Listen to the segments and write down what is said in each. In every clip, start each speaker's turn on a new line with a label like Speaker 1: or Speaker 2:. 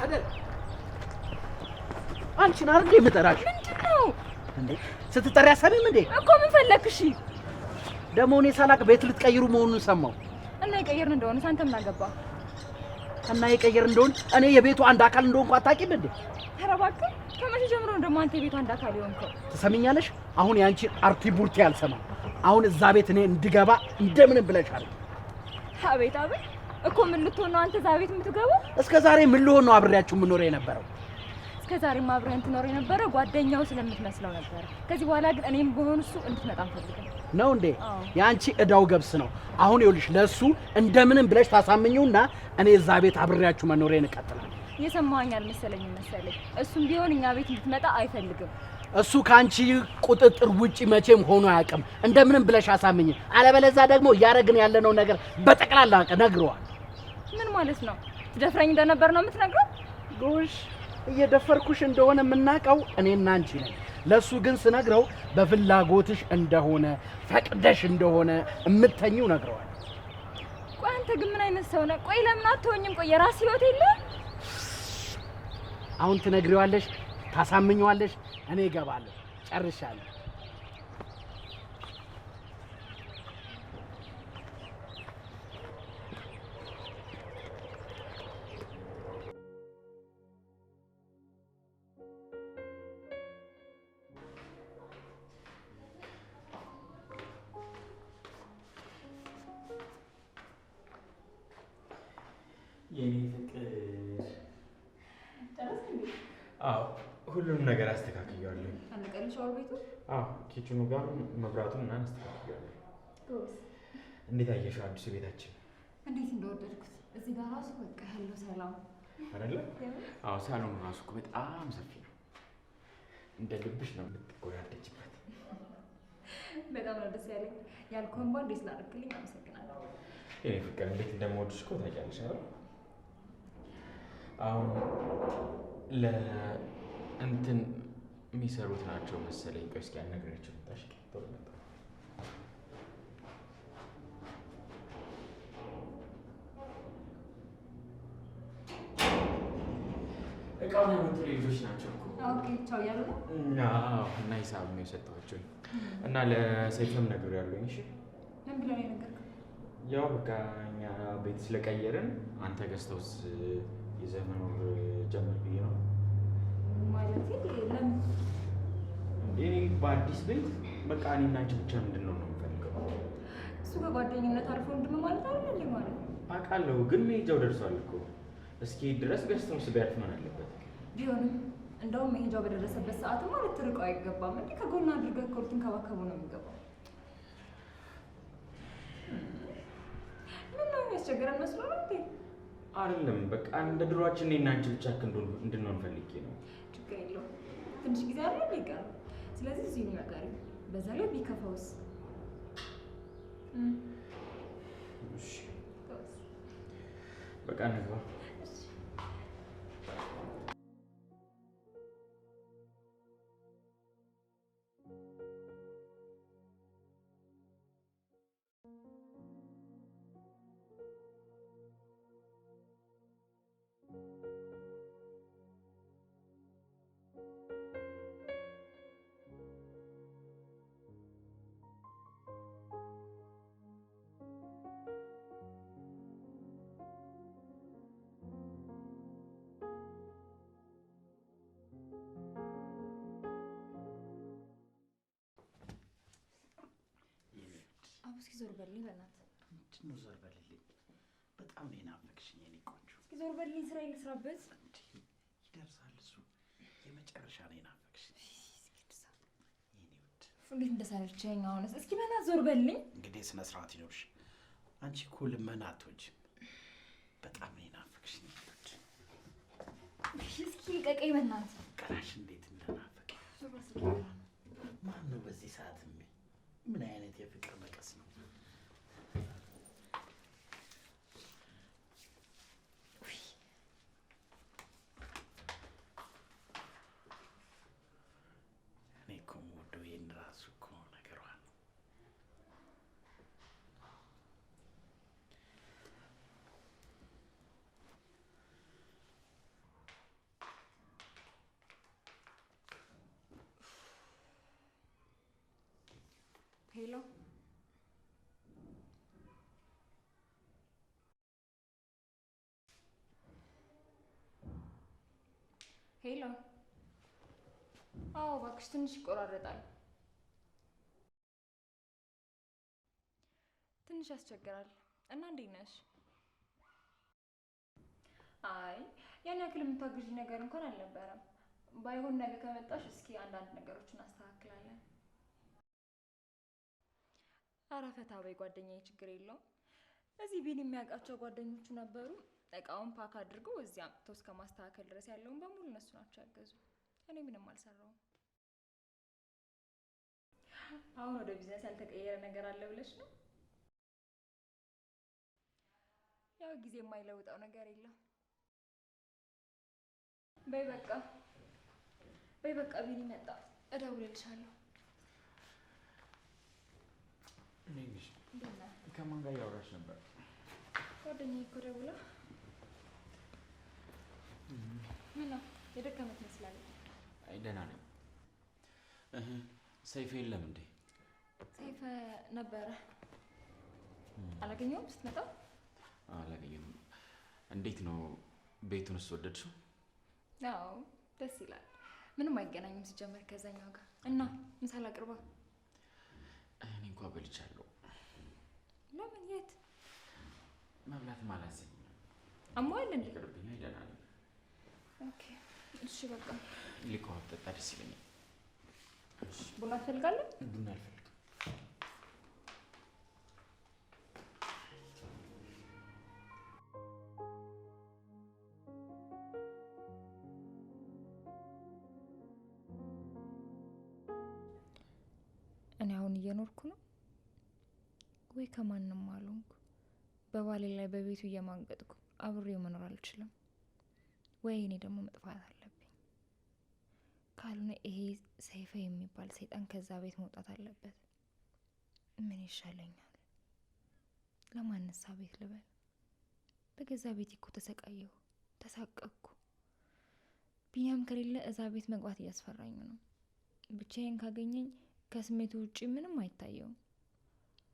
Speaker 1: ጸደል፣ አንቺን አይደል የምጠራሽ?
Speaker 2: ምንድን ነው
Speaker 1: እንዴ? ስትጠሪ አትሰሚም እንዴ?
Speaker 2: እኮ ምን ፈለግሽ? እሺ
Speaker 1: ደግሞ እኔ ሳላቅ ቤት ልትቀይሩ መሆኑን ሰማሁ።
Speaker 2: እና የቀየርን እንደሆነ አንተ ምን አገባህ?
Speaker 1: እና የቀየር እንደሆን እኔ የቤቱ አንድ አካል እንደሆንኩ አታውቂም እንዴ?
Speaker 2: ኧረ እባክህ፣ ከመቼ ጀምሮ ነው ደግሞ አንተ የቤቱ አንድ አካል የሆንከው?
Speaker 1: ትሰሚኛለሽ? አሁን የአንቺን አርቲ ቡርቲ አልሰማም። አሁን እዛ ቤት እኔ እንድገባ እንደምንም ብለሻል።
Speaker 2: አቤት አቤት! እኮ ምን ልትሆን ነው አንተ እዛ ቤት የምትገባው?
Speaker 1: እስከ ዛሬ ምን ልሆን ነው አብሬያችሁ የምኖረው የነበረው?
Speaker 2: እስከ ዛሬም አብረን ትኖር የነበረ ጓደኛው ስለምትመስለው ነበረ። ከዚህ በኋላ ግን እኔም ብሆን እሱ እንድትመጣ አንፈልግም።
Speaker 1: ነው እንዴ?
Speaker 2: አዎ።
Speaker 1: የአንቺ እዳው ገብስ ነው። አሁን ይኸውልሽ ለእሱ እንደምንም ብለሽ ታሳምኚውና እኔ እዛ ቤት አብሬያችሁ መኖሬን እቀጥላለሁ።
Speaker 2: የሰማኸኝ አልመሰለኝም መሰለኝ። እሱም ቢሆን እኛ ቤት እንድትመጣ አይፈልግም።
Speaker 1: እሱ ከአንቺ ቁጥጥር ውጪ መቼም ሆኖ አያውቅም። እንደምንም ብለሽ አሳምኝ። አለበለዚያ ደግሞ እያደረግን ያለነው ነገር በጠቅላላ ነግረዋል።
Speaker 2: ምን ማለት ነው? ትደፍረኝ እንደነበር ነው የምትነግረው?
Speaker 1: ጎሽ፣ እየደፈርኩሽ እንደሆነ የምናውቀው እኔና አንቺ ነን። ለእሱ ግን ስነግረው በፍላጎትሽ እንደሆነ ፈቅደሽ እንደሆነ የምተኚው ነግረዋል።
Speaker 2: ቆይ አንተ ግን ምን አይነት ሰው ነህ? ቆይ ለምን አትሆኝም? ቆይ የራስህ ህይወት የለህም?
Speaker 1: አሁን ትነግሪዋለሽ፣ ታሳምኘዋለሽ። እኔ እገባለሁ። ጨርሻለሁ።
Speaker 3: የኔ ፍቅር፣ አዎ ሁሉንም ነገር አስተካክያለሁ።
Speaker 2: አለቀልሽ ሻወር ቤቱ?
Speaker 3: አዎ kitchen ኑ ጋር መብራቱን ምናምን አስተካክያለሁ። እንዴት አየሽው አዲሱ ቤታችን?
Speaker 2: እንዴት እንደወደድኩት! እዚህ ጋር ራሱ በቃ ያለው ሰላም
Speaker 3: አይደለ? አዎ ሳሎኑ ራሱ እኮ በጣም ሰፊ ነው። እንደ ልብሽ ነው የምትጎራደጅበት።
Speaker 2: በጣም ነው ደስ ያለኝ። ያልኩህን ባንዴ ስላደረግልኝ አመሰግናለሁ።
Speaker 3: የኔ ፍቅር፣ እንዴት እንደምወድሽ እኮ ታውቂያለሽ አይደል? አሁን ለእንትን የሚሰሩት ናቸው መሰለኝ። ቆይ እስኪ አናግሪያቸው። መጣሽ? ቶሎ መጣ። እቃውን ያመጡ ልጆች ናቸው እኮ።
Speaker 2: Okay፣ ቻው እያሉ ነው።
Speaker 3: አዎ፣ እና ሂሳብ ነው የሰጠኋቸው እና ለሰይፍም ነግሬዋለሁኝ። እሺ።
Speaker 2: ምን ብለህ ነው የነገርከው?
Speaker 3: ያው በቃ እኛ ቤት ስለቀየርን አንተ ገዝተውስ ይዘህ መኖር ጀምር ብዬ ነው።
Speaker 2: ማለቴ ለምን?
Speaker 3: እንዴ በአዲስ ቤት በቃ እኔና አንቺ ብቻ እንድንሆን ነው የምፈልገው።
Speaker 2: እሱ ከጓደኝነት አልፎ ወንድም ማለት አይደል እንዴ? ማለት
Speaker 3: አውቃለሁ፣ ግን መሄጃው ደርሷል እኮ። እስኪ ድረስ ገዝተውስ ቢያርፍ ምን አለበት?
Speaker 2: ቢሆንም እንደውም መሄጃው በደረሰበት ሰዓትማ ልትርቀው አይገባም። እንዴ ከጎን አድርገህ እኮ ልትንከባከበው ነው የሚገባው። ምን ነው የሚያስቸግረን መስሎ ነው እንዴ?
Speaker 3: አይደለም፣ በቃ እንደ ድሯችን እኔና አንቺ ብቻ እንድንሆን ፈልጌ ነው።
Speaker 2: ችግር የለውም፣ ትንሽ ጊዜ አይደል እንዴ የቀረው? ስለዚህ እዚሁ ይመጣል። በዛ ላይ ቢከፋውስ?
Speaker 3: እሺ በቃ እንግባ።
Speaker 2: እስኪ ዞር በልልኝ በእናትህ።
Speaker 1: ምንድን ነው ዞር በልልኝ? በጣም ነው የናፈቅሽኝ የኔ ቆንጆ።
Speaker 2: እስኪ ዞር በልልኝ፣ ስራ ልስራበት።
Speaker 1: እንዴ ይደርሳል እሱ። የመጨረሻ ነው የናፈቅሽኝ የኔ ውድ።
Speaker 2: እንዴት እንደሰለቸኝ አሁንስ። እስኪ በእናትህ ዞር በልልኝ።
Speaker 1: እንግዲህ ስነ ስርዓት ይኖርሽ። አንቺ እኮ ልመና አትወጂም። በጣም ነው የናፈቅሽኝ የኔ ውድ።
Speaker 2: እስኪ ልቀቀኝ በእናትህ።
Speaker 1: ቀራሽ እንዴት እንደናፈቀኝ።
Speaker 2: ዞር በል ስልኬ።
Speaker 1: ማን ነው በዚህ ሰዓት? ምን አይነት የፍቅር መቀስ ነው? እኔ እኮ የምወደው ይሄን ራሱ እኮ ነገሯ ነው።
Speaker 2: Hello፣ hello። አዎ እባክሽ ትንሽ ይቆራረጣል፣ ትንሽ ያስቸግራል። እና እንዴት ነሽ? አይ ያን ያክል የምታግዢ ነገር እንኳን አልነበረም። ባይሆን ነገ ከመጣሽ እስኪ አንዳንድ ነገሮችን እናስተካክላለን። ኧረ ፈታ በይ ጓደኛዬ፣ ችግር የለውም። እዚህ ቢኒ የሚያውቃቸው ጓደኞቹ ነበሩ። እቃውን pack አድርገው እዚህ አምጥተው እስከ ማስተካከል ድረስ ያለውን በሙሉ እነሱ ናቸው ያገዙ። እኔ ምንም አልሰራውም። አሁን ወደ ቢዝነስ ያልተቀየረ ነገር አለ ብለሽ ነው? ያው ጊዜ የማይለውጠው ነገር የለም። በይ በቃ በይ በቃ፣ ቢኒ መጣ፣ እደውልልሻለሁ።
Speaker 3: እንዴት ነሽ?
Speaker 2: እንዴት ነህ?
Speaker 3: ከማን ጋር እያወራሽ ነበር?
Speaker 2: ጓደኛዬ እኮ ደውላ። ምን ነው የደከመ ትመስላለህ?
Speaker 3: አይ ደህና ነኝ። እህ፣ ሰይፈ የለም እንዴ?
Speaker 2: ሰይፈ ነበረ፣ አላገኘሁም ስትመጣ።
Speaker 3: አላገኘሁም። እንዴት ነው ቤቱንስ ወደድሽው?
Speaker 2: አዎ ደስ ይላል። ምንም አይገናኝም ሲጀመር ከዛኛው ጋር። እና ምሳ ላቅርባ?
Speaker 3: እኔ እንኳ በልቻለሁ።
Speaker 2: ለምን? የት
Speaker 3: መብላት አላዘኝም።
Speaker 2: አሞሃል እንዴ?
Speaker 3: ይቅርብኝ። አይ ደህና ነኝ።
Speaker 2: Okay እሺ በቃ
Speaker 3: ይልቅ ውሃ ብጠጣ ደስ ይለኛል። እሺ፣
Speaker 2: ቡና ትፈልጋለህ?
Speaker 3: ቡና አልፈልግም።
Speaker 2: እኔ አሁን እየኖርኩ ነው ወይ ከማንም አልሆንኩ። በባሌ ላይ በቤቱ እየማገጥኩ አብሬው መኖር አልችልም። ወይ እኔ ደግሞ መጥፋት አለብኝ። ካልሆነ ይሄ ሰይፈ የሚባል ሰይጣን ከዛ ቤት መውጣት አለበት። ምን ይሻለኛል? ለማንሳ ቤት ልበል? በገዛ ቤት እኮ ተሰቃየሁ፣ ተሳቀቅኩ። ቢኒያም ከሌለ እዛ ቤት መግባት እያስፈራኝ ነው። ብቻዬን ካገኘኝ ከስሜቱ ውጪ ምንም አይታየውም።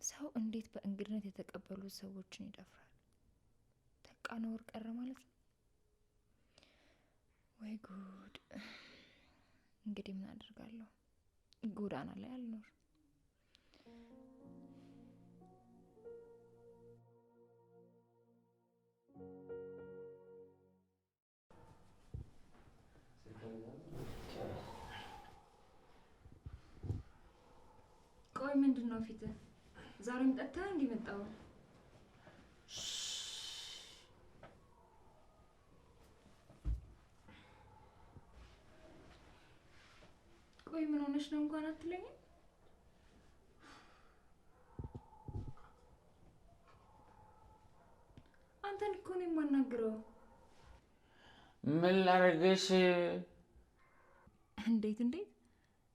Speaker 2: ሰው እንዴት በእንግድነት የተቀበሉት ሰዎችን ይደፍራል? በቃ ነውር ቀረ ማለት ነው። ወይ ጉድ! እንግዲህ ምን አደርጋለሁ? ጎዳና ላይ አልኖር። ቆይ ምንድን ነው ፊትህ? ዛሬም ጠጥተህ እንዲህ መጣው? ቆይ ምን ሆነሽ ነው እንኳን አትለኝም? አንተን እኮ ነው የማናግረው።
Speaker 3: ምን ላደርግሽ?
Speaker 2: እንዴት እንዴት?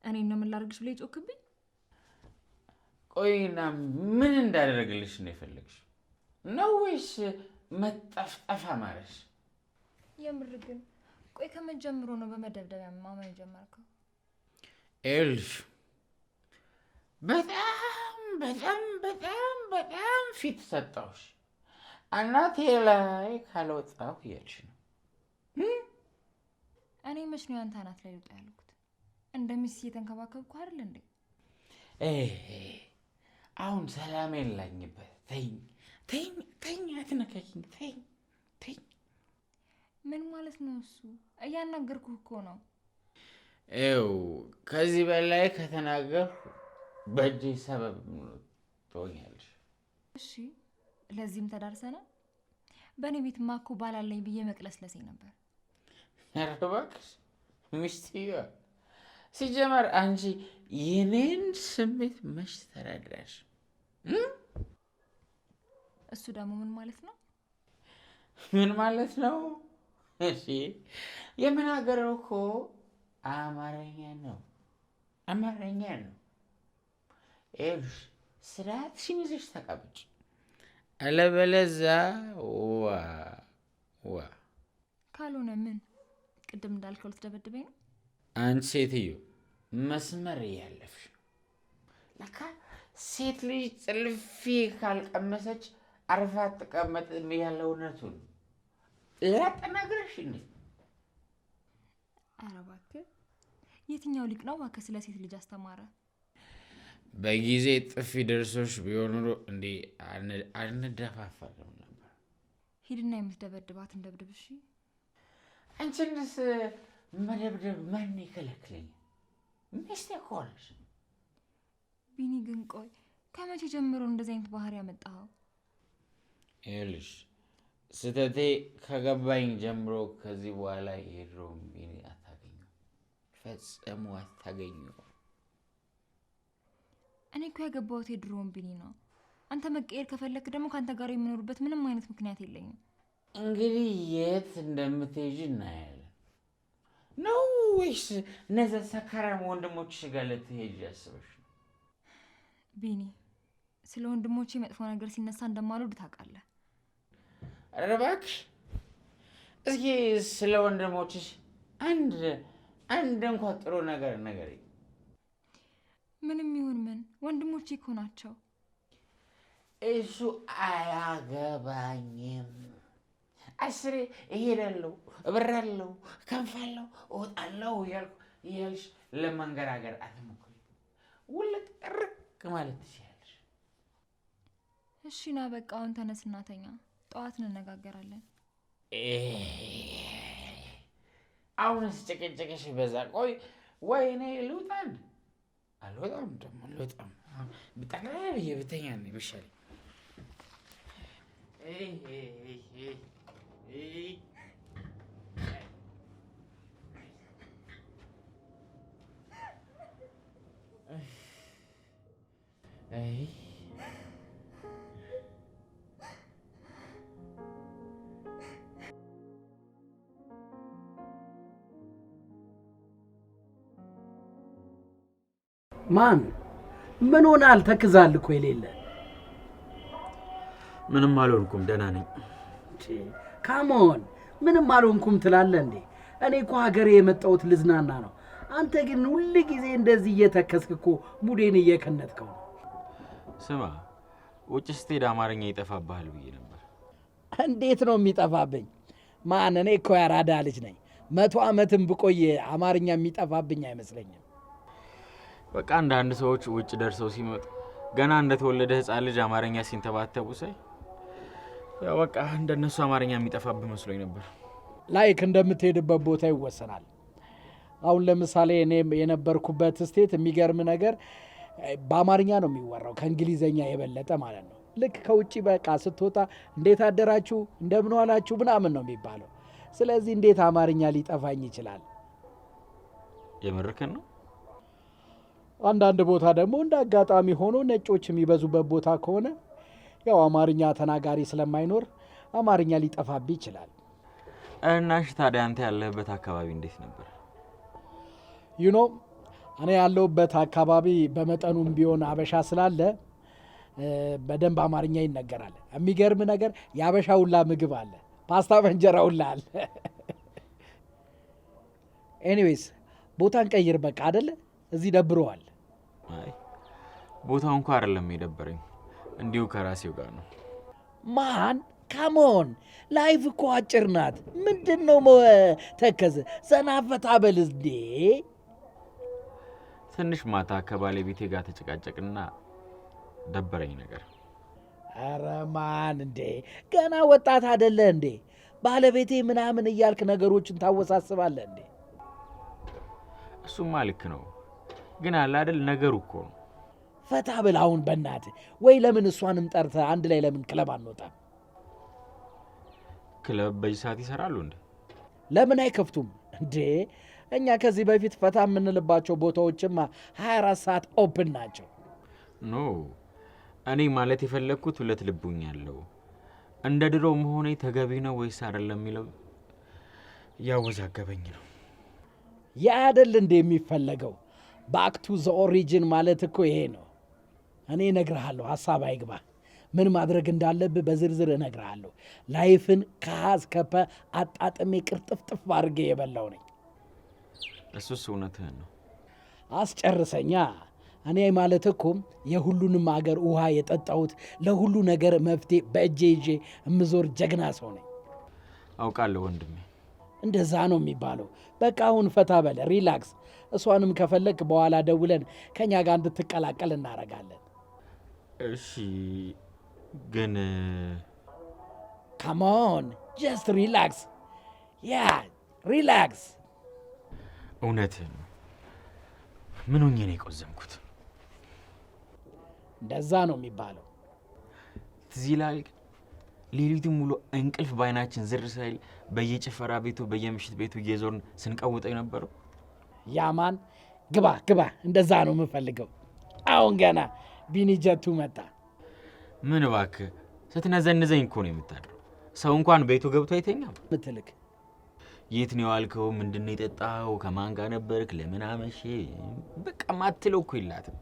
Speaker 2: እኔን ነው ምን ላደርግሽ ብለህ የጮክብኝ?
Speaker 3: ቆይና ምን እንዳደረግልሽ ነው የፈለግሽው? ነው ወይስ መጠፍጠፍ አማረሽ?
Speaker 2: የምር ግን ቆይ ከመጀመሩ ነው በመደብደቢያ ማመን የጀመርከው?
Speaker 3: ኤልፍ በጣም በጣም በጣም በጣም ፊት ሰጠሁሽ። አናቴ ላይ ካልወጣሁ እያልሽ ነው።
Speaker 2: እኔ መች ነው ያንተ አናት ላይ ልውጣ ያልኩት? እንደ ሚስት እየተንከባከብኩ አይደል እንዴ?
Speaker 3: አሁን ሰላሜን ላግኝበት። ተይኝ ተይኝ ተይኝ፣ አትነካኪኝ። ተይኝ ተይኝ።
Speaker 2: ምን ማለት ነው እሱ? እያናገርኩህ እኮ ነው።
Speaker 3: ይኸው ከዚህ በላይ ከተናገርኩ በእጄ ሰበብ ትሆኛለሽ።
Speaker 2: እሺ ለዚህም ተዳርሰናል። በእኔ ቤትማ እኮ ባል አለኝ ብዬ መቅለስለሴ ነበር።
Speaker 3: ኧረ እባክሽ ሚስትየዋ፣ ሲጀመር አንቺ የኔን ስሜት መች ተረዳሽ?
Speaker 2: እሱ ደግሞ ምን ማለት ነው?
Speaker 3: ምን ማለት ነው? እሺ የምናገረው እኮ አማርኛ ነው፣ አማርኛ ነው። ይኸውልሽ ስርዓትሽን ይዘሽ ተቀመጭ፣ አለበለዚያ ዋ ዋ።
Speaker 2: ካልሆነ ምን? ቅድም እንዳልከው ልትደበድበኝ ነው?
Speaker 3: አንቺ ሴትዮ መስመር እያለፍሽ ነው። ለካ ሴት ልጅ ጥልፊ ካልቀመሰች አርፋ አትቀመጥም ያለ እውነቱን ላጠናግረሽ እንዴ?
Speaker 2: ኧረ እባክህ የትኛው ሊቅ ነው እባክህ ስለ ሴት ልጅ አስተማረ?
Speaker 3: በጊዜ ጥፊ ደርሶሽ ቢሆን ኖሮ እንዴ አንደፋፈርም ነበር።
Speaker 2: ሂድና የምትደበድባትን ደብድብ። እሺ።
Speaker 3: አንቺንስ መደብደብ ማን ይከለክለኛል? ሚስቴ እኮ ነሽ።
Speaker 2: ቢኒ ግን ቆይ ከመቼ ጀምሮ እንደዚህ አይነት ባህሪ ያመጣኸው?
Speaker 3: ይኸውልሽ ስህተቴ ከገባኝ ጀምሮ ከዚህ በኋላ የድሮውን ቢኒ አታገኘው፣ ፈጽሞ አታገኘው።
Speaker 2: እኔ እኮ ያገባሁት የድሮውን ቢኒ ነው። አንተ መቀየር ከፈለክ ደግሞ ከአንተ ጋር የምኖርበት ምንም አይነት ምክንያት የለኝም።
Speaker 3: እንግዲህ የት እንደምትሄጂ እናያለን። ነው ወይስ እነዚያ ሰካራም ወንድሞችሽ ጋር ልትሄጂ አስበሽ ነው?
Speaker 2: ቢኒ፣ ስለ ወንድሞቼ መጥፎ ነገር ሲነሳ እንደማልወድ ታውቃለህ።
Speaker 3: ኧረ እባክሽ እስኪ ስለ ወንድሞችሽ አንድ አንድ እንኳ ጥሩ ነገር ንገሪኝ።
Speaker 2: ምንም ይሁን ምን ወንድሞቼ እኮ ናቸው።
Speaker 3: እሱ አያገባኝም። አስሬ እሄዳለሁ፣ እበራለሁ፣ ከንፋለሁ፣ እወጣለሁ እያልኩ እያልሽ ለማንገራገር አትሞክሪ። ውልቅ ጥርቅ ማለት ትችያለሽ።
Speaker 2: እሺ ና በቃ አሁን ተነስና ተኛ። ጠዋት እንነጋገራለን።
Speaker 3: አሁንስ ጭቅጭቅሽ በዛ። ቆይ ወይ እኔ ልውጣ እንደ አልወጣም፣ ደግሞ አልወጣም። ጠቅላላ ብዬ ብተኛ ነው የሚሻለኝ። አይ
Speaker 1: ማን ምን ሆናል? ተክዛል እኮ የሌለ።
Speaker 3: ምንም አልሆንኩም፣ ደህና ነኝ።
Speaker 1: Come on፣ ምንም አልሆንኩም ትላለህ እንዴ? እኔ እኮ ሀገሬ የመጣሁት ልዝናና ነው። አንተ ግን ሁል ጊዜ እንደዚህ እየተከስክ እኮ mood ኤን እየከነትከው ነው።
Speaker 3: ስማ፣ ውጭ ስትሄድ አማርኛ ይጠፋብሃል ብዬ ነበር።
Speaker 1: እንዴት ነው የሚጠፋብኝ? ማን እኔ እኮ ያራዳ ልጅ ነኝ። 100 ዓመትም ብቆይ አማርኛ የሚጠፋብኝ አይመስለኝም።
Speaker 3: በቃ አንዳንድ ሰዎች ውጭ ደርሰው ሲመጡ ገና እንደተወለደ ሕፃን ልጅ አማርኛ ሲንተባተቡ ሳይ ያው በቃ እንደነሱ አማርኛ የሚጠፋብህ መስሎኝ ነበር።
Speaker 1: Like እንደምትሄድበት ቦታ ይወሰናል። አሁን ለምሳሌ እኔ የነበርኩበት state የሚገርም ነገር በአማርኛ ነው የሚወራው ከእንግሊዘኛ የበለጠ ማለት ነው። ልክ ከውጪ በቃ ስትወጣ እንዴት አደራችሁ እንደምን ዋላችሁ ምናምን ነው የሚባለው። ስለዚህ እንዴት አማርኛ ሊጠፋኝ ይችላል?
Speaker 3: የምርክን ነው?
Speaker 1: አንዳንድ ቦታ ደግሞ እንደ አጋጣሚ ሆኖ ነጮች የሚበዙበት ቦታ ከሆነ ያው አማርኛ ተናጋሪ ስለማይኖር አማርኛ ሊጠፋብህ ይችላል።
Speaker 3: እና እሺ ታዲያ አንተ ያለህበት አካባቢ እንዴት ነበር?
Speaker 1: You know እኔ ያለሁበት አካባቢ በመጠኑም ቢሆን አበሻ ስላለ በደንብ አማርኛ ይነገራል። የሚገርም ነገር የአበሻ ሁላ ምግብ አለ፣ ፓስታ በእንጀራ ሁላ አለ። Anyways ቦታን ቀይር በቃ አይደለ? እዚህ ደብሮሃል።
Speaker 3: አይ ቦታው እንኳን አይደለም የደበረኝ፣ እንዲሁ ከራሴው ጋር ነው።
Speaker 1: Man come on፣ life እኮ አጭር ናት። ምንድነው ተከዘ? ዘና ፈታ በል እንዴ።
Speaker 3: ትንሽ ማታ ከባለቤቴ ጋር ተጨቃጨቅና ደበረኝ ነገር።
Speaker 1: ኧረ man እንዴ፣ ገና ወጣት አይደለ እንዴ? ባለቤቴ ምናምን እያልክ ነገሮችን ታወሳስባለህ እንዴ?
Speaker 3: እሱማ ልክ ነው፣ ግን አለ አይደል ነገሩ እኮ ነው።
Speaker 1: ፈታ በል አሁን በእናትህ። ወይ ለምን እሷንም ጠርተህ አንድ ላይ ለምን ክለብ አንወጣም?
Speaker 3: ክለብ በዚህ ሰዓት ይሰራሉ እንዴ?
Speaker 1: ለምን አይከፍቱም እንዴ? እኛ ከዚህ በፊት ፈታ የምንልባቸው ቦታዎችማ 24 ሰዓት open ናቸው።
Speaker 3: No እኔ ማለት የፈለግኩት ሁለት ልቡኝ ያለው እንደ ድሮ መሆኔ ተገቢ ነው ወይስ አይደለም የሚለው እያወዛገበኝ ነው።
Speaker 1: ያ አይደል እንዴ የሚፈለገው? Back to the origin ማለት እኮ ይሄ ነው። እኔ እነግርሃለሁ፣ ሀሳብ አይግባ። ምን ማድረግ እንዳለብህ በዝርዝር እነግርሃለሁ። Life ን ከሀ እስከ ፐ አጣጥሜ ቅርጥፍጥፍ አድርጌ የበላው ነኝ።
Speaker 3: እሱስ እውነትህን ነው።
Speaker 1: አስጨርሰኛ። እኔ ማለት እኮ የሁሉንም አገር ውሃ የጠጣሁት፣ ለሁሉ ነገር መፍትሄ በእጄ ይዤ የምዞር ጀግና ሰው ነኝ።
Speaker 3: አውቃለሁ ወንድሜ።
Speaker 1: እንደዛ ነው የሚባለው። በቃ አሁን ፈታ በለ፣ relax። እሷንም ከፈለግ በኋላ ደውለን ከኛ ጋር እንድትቀላቀል እናደርጋለን።
Speaker 3: እሺ፣ ግን
Speaker 1: Come on, just relax, yeah, relax።
Speaker 3: እውነትህን ነው። ምን ሆኜ ነው የቆዘምኩት?
Speaker 1: እንደዛ ነው የሚባለው።
Speaker 3: ትዝ ይልሃል ሌሊቱን ሙሉ እንቅልፍ በአይናችን ዝር ሳይል በየጭፈራ ቤቱ በየምሽት ቤቱ እየዞርን ስንቀውጠው የነበረው?
Speaker 1: Yeah man፣ ግባ ግባ። እንደዛ ነው የምፈልገው። አሁን ገና ቢኒ ጀቱ መጣ።
Speaker 3: ምን እባክህ ስትነዘንዘኝ እኮ ነው የምታድረው። ሰው እንኳን ቤቱ ገብቶ አይተኛም።
Speaker 1: ምትልክ
Speaker 3: የት ነው የዋልከው? ምንድን ነው የጠጣኸው? ከማን ጋር ነበርክ? ለምን አመሸ? በቃ ማትለው እኮ የላትም።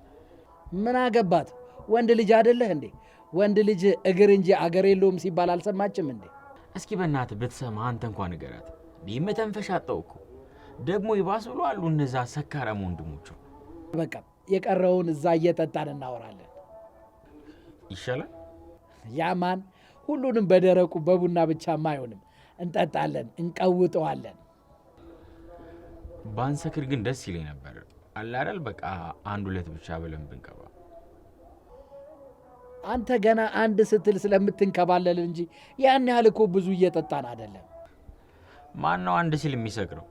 Speaker 1: ምን አገባት? ወንድ ልጅ አይደለህ እንዴ? ወንድ ልጅ እግር እንጂ አገር የለውም ሲባል አልሰማችም እንዴ?
Speaker 3: እስኪ በእናትህ ብትሰማ አንተ እንኳን ንገራት። ይህ መተንፈሻ አጣው እኮ። ደግሞ ይባስ ብሎ አሉ እነዛ ሰካራም ወንድሞቿ።
Speaker 1: በቃ የቀረውን እዛ እየጠጣን እናወራለን።
Speaker 3: ይሻላል።
Speaker 1: Yeah man፣ ሁሉንም በደረቁ በቡና ብቻም አይሆንም። እንጠጣለን፣ እንቀውጠዋለን።
Speaker 3: ባንሰክር ግን ደስ ይለኝ ነበር። አለ አይደል? በቃ አንድ ሁለት ብቻ ብለን ብንቀባ።
Speaker 1: አንተ ገና አንድ ስትል ስለምትንከባለል እንጂ ያን ያህል እኮ ብዙ እየጠጣን አይደለም።
Speaker 3: ማን ነው አንድ ሲል የሚሰክረው?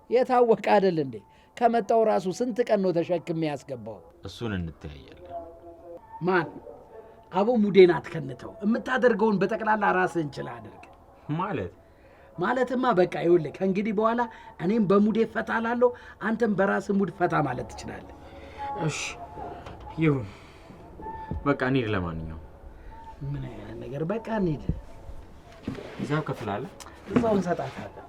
Speaker 1: የታወቀ አይደል እንዴ? ከመጣው ራሱ ስንት ቀን ነው ተሸክሜ ያስገባው?
Speaker 3: እሱን እንተያያለን።
Speaker 1: ማን አቦ ሙዴን አትከንተው። የምታደርገውን በጠቅላላ ራስህን ችለህ አድርግ።
Speaker 3: ማለት?
Speaker 1: ማለትማ በቃ ይኸውልህ፣ ከእንግዲህ በኋላ እኔም በሙዴ ፈታ እላለሁ፣ አንተም በራስህ ሙድ ፈታ ማለት ትችላለህ።
Speaker 3: እሺ ይሁን፣ በቃ እንሂድ። ለማንኛውም
Speaker 1: ምን አይነት ነገር፣ በቃ እንሂድ።
Speaker 3: ሂሳብ ከፍላለህ?
Speaker 1: እዛው እንሰጣታለን።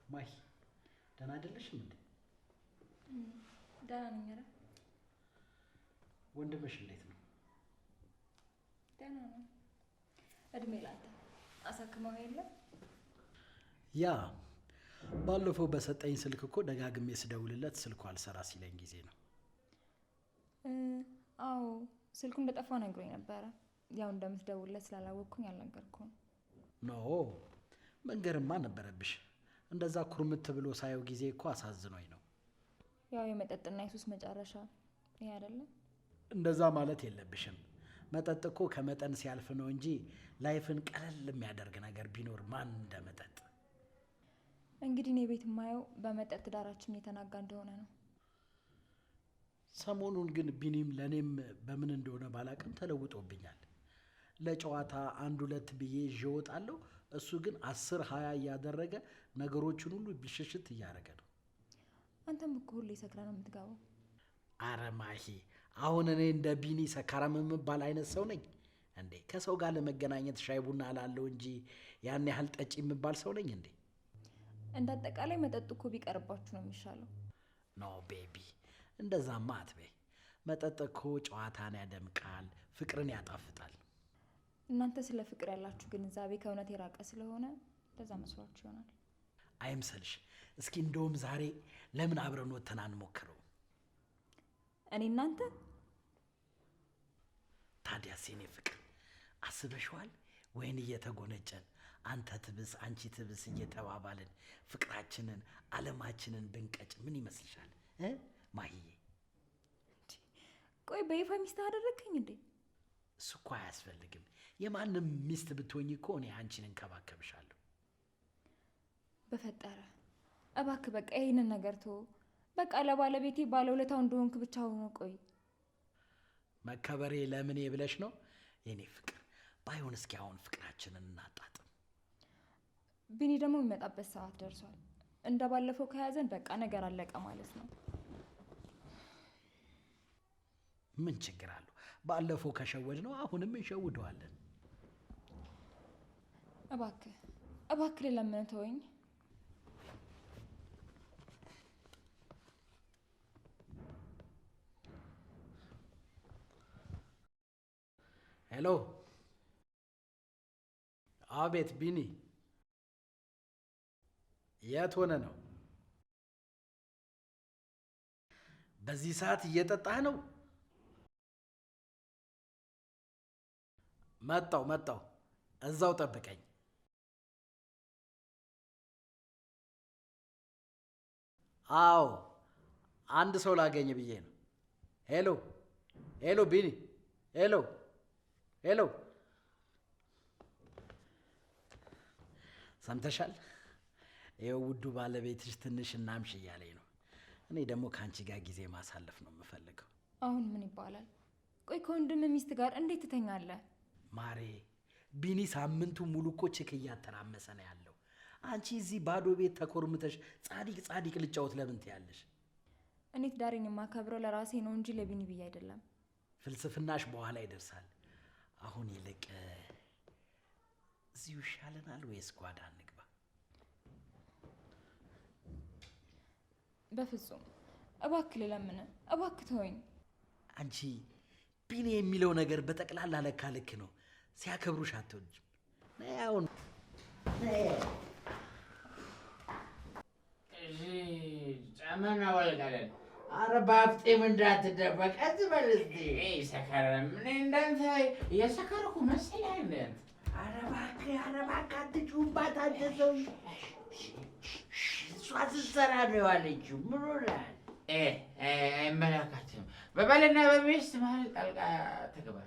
Speaker 1: ማሂ ደህና አይደለሽም እንዴ?
Speaker 2: ደህና ነኝ። ኧረ
Speaker 1: ወንድምሽ እንዴት ነው?
Speaker 2: ደህና ነው። እድሜ ላንተ። አሳክመው የለ?
Speaker 1: ያ ባለፈው በሰጠኝ ስልክ እኮ ደጋግሜ ስደውልለት ስልኩ አልሰራ ሲለኝ ጊዜ ነው።
Speaker 2: አዎ ስልኩ እንደጠፋ ነግሮኝ ነበረ። ያው እንደምትደውልለት ስላላወቅኩኝ አልነገርኩም።
Speaker 1: No፣ መንገርማ ነበረብሽ። እንደዛ ኩርምት ብሎ ሳየው ጊዜ እኮ አሳዝኖኝ ነው።
Speaker 2: ያው የመጠጥና የሱስ መጨረሻ ይሄ አይደለም?
Speaker 1: እንደዛ ማለት የለብሽም። መጠጥ እኮ ከመጠን ሲያልፍ ነው እንጂ life ን ቀለል የሚያደርግ ነገር ቢኖር ማን እንደ መጠጥ።
Speaker 2: እንግዲህ እኔ ቤት የማየው በመጠጥ ትዳራችን የተናጋ እንደሆነ ነው።
Speaker 1: ሰሞኑን ግን ቢኒም ለኔም በምን እንደሆነ ባላቅም ተለውጦብኛል። ለጨዋታ አንድ ሁለት ብዬ ይዤ እወጣለሁ። እሱ ግን 10 20 እያደረገ ነገሮችን ሁሉ ብሽሽት እያደረገ ነው።
Speaker 2: አንተም እኮ ሁሌ ሰክረህ ነው የምትገባው።
Speaker 1: አረ ማሂ፣ አሁን እኔ እንደ ቢኒ ሰካራም የምባል አይነት ሰው ነኝ እንዴ? ከሰው ጋር ለመገናኘት ሻይ ቡና እላለሁ እንጂ ያን ያህል ጠጪ የምባል ሰው ነኝ እንዴ?
Speaker 2: እንደ አጠቃላይ መጠጥ እኮ ቢቀርባችሁ ነው የሚሻለው።
Speaker 1: No baby፣ እንደዛማ አትበይ። መጠጥ እኮ ጨዋታን ያደምቃል፣ ፍቅርን ያጣፍጣል።
Speaker 2: እናንተ ስለ ፍቅር ያላችሁ ግንዛቤ ከእውነት የራቀ ስለሆነ እንደዛ መስሏችሁ ይሆናል።
Speaker 1: አይምሰልሽ። እስኪ እንደውም ዛሬ ለምን አብረን ወጥተን አንሞክረው?
Speaker 2: እኔ እናንተ?
Speaker 1: ታዲያስ የኔ ፍቅር አስበሽዋል? ወይን እየተጎነጨን አንተ ትብስ አንቺ ትብስ እየተባባልን ፍቅራችንን ዓለማችንን ብንቀጭ ምን ይመስልሻል? እ ማሂዬ?
Speaker 2: ቆይ በይፋ ሚስት አደረግከኝ እንዴ?
Speaker 1: እሱ እኮ አያስፈልግም። የማንም ሚስት ብትሆኝ እኮ እኔ አንቺን እንከባከብሻለሁ።
Speaker 2: በፈጠረ እባክህ በቃ ይሄንን ነገር ተወው። በቃ ለባለቤቴ ባለውለታው እንደሆንክ ብቻ ሆኖ ቆይ።
Speaker 1: መከበሬ ለምኔ ብለሽ ነው የኔ ፍቅር? ባይሆን እስኪ አሁን ፍቅራችንን እናጣጥም።
Speaker 2: ቢኒ ደግሞ የሚመጣበት ሰዓት ደርሷል። እንደ ባለፈው ከያዘን በቃ ነገር አለቀ ማለት ነው።
Speaker 1: ምን ችግር አለው? ባለፈው ከሸወድ ነው አሁንም እንሸውደዋለን።
Speaker 2: እባክህ እባክህ ልለምንህ ተወኝ።
Speaker 1: Hello። አቤት ቢኒ፣ የት ሆነ ነው? በዚህ ሰዓት እየጠጣህ ነው? መጣው መጣው፣ እዛው ጠብቀኝ። አዎ አንድ ሰው ላገኝ ብዬ ነው። Hello hello፣ ቢኒ፣ hello hello። ሰምተሻል? ይኸው ውዱ ባለቤትሽ ትንሽ እናምሽ እያለኝ ነው። እኔ ደግሞ ከአንቺ ጋር ጊዜ ማሳለፍ ነው የምፈልገው።
Speaker 2: አሁን ምን ይባላል? ቆይ ከወንድም ሚስት ጋር እንዴት ትተኛለህ?
Speaker 1: ማሬ ቢኒ ሳምንቱ ሙሉ እኮ chick እያተራመሰ ነው ያለው። አንቺ እዚህ ባዶ ቤት ተኮርምተሽ ጻዲቅ ጻዲቅ ልጫወት ለምን ትያለሽ?
Speaker 2: እኔ ትዳሬን የማከብረው ለራሴ ነው እንጂ ለቢኒ ብዬ አይደለም።
Speaker 1: ፍልስፍናሽ በኋላ ይደርሳል። አሁን ይልቅ እዚሁ ይሻለናል ወይስ ጓዳ እንግባ?
Speaker 2: በፍጹም እባክህ ልለምንህ፣ እባክህ ተወኝ።
Speaker 1: አንቺ ቢኒ የሚለው ነገር በጠቅላላ ለካ ልክ ነው። ሲያከብሩሽ አትወጂም። ነይ አሁን ነይ።
Speaker 4: እዚህ ጫማን አወልቃለን። ኧረ በአፍጢም እንዳትደፋ ቀስ በል እስኪ። ሰከረም እኔ እንዳንተ የሰከርኩ መሰለህ እንደ አንተ? ኧረ እባክህ፣ ኧረ እባክህ አትጩህባት አንተ ሰውዬ። እሷ ስትሰራ ነው የዋለችው። ምን ሆነሃል? አይመለከትም። በባልና በሚስት መሀል ጣልቃ ትግባ።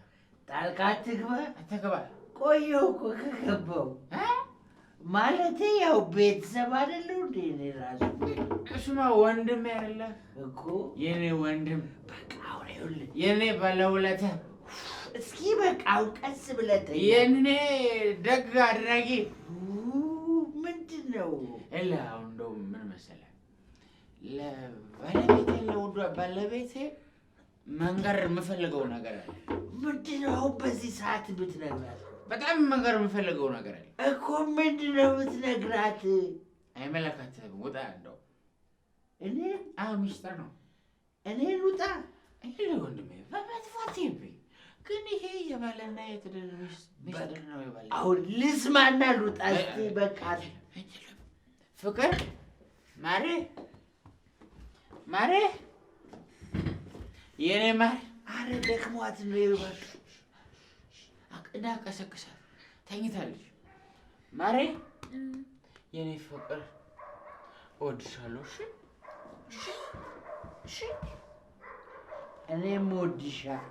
Speaker 4: ጣልቃ ትግባ? አትግባ። ቆየሁ እኮ ከገባሁ። ማለቴ ያው ቤተሰብ አይደለሁ እንዴ እኔ ራሱ። እሱማ ወንድሜ አይደለ እኮ የኔ ወንድም። በቃ አሁን ይኸውልህ የኔ ባለውለታ። እስኪ በቃ አሁን ቀስ ብለህ ተኛ። የኔ ደግ አድራጊ። ምንድን ነው? ይኸውልህ አሁን እንደው ምን መሰለህ ለባለቤቴ ለውዷ ባለቤቴ መንገር የምፈልገው ነገር አለ። ምንድን ነው አሁን በዚህ ሰዓት የምትነግራት? በጣም መንገር የምፈልገው ነገር አለ እኮ። ምንድን ነው የምትነግራት? አይመለከትህም። ውጣ። እንደው እኔ አዎ ሚስጥር ነው። እኔን ውጣ? ይኸውልህ ወንድሜ በመጥፎ አትይብኝ፣ ግን ይሄ የባልና የትዳር ሚስጥር ነው። የባለ አሁን ልስማና ልውጣ እስኪ በቃ። ፍቅር ማሬ ማሬ የኔ ማር። አረ ደክሟት ነው እባክህ። እንዳቀሰቅሳት ተኝታለች። ማሬ የኔ ፍቅር እወድሻለሁ። እሺ እሺ እሺ። እኔም እወድሻለሁ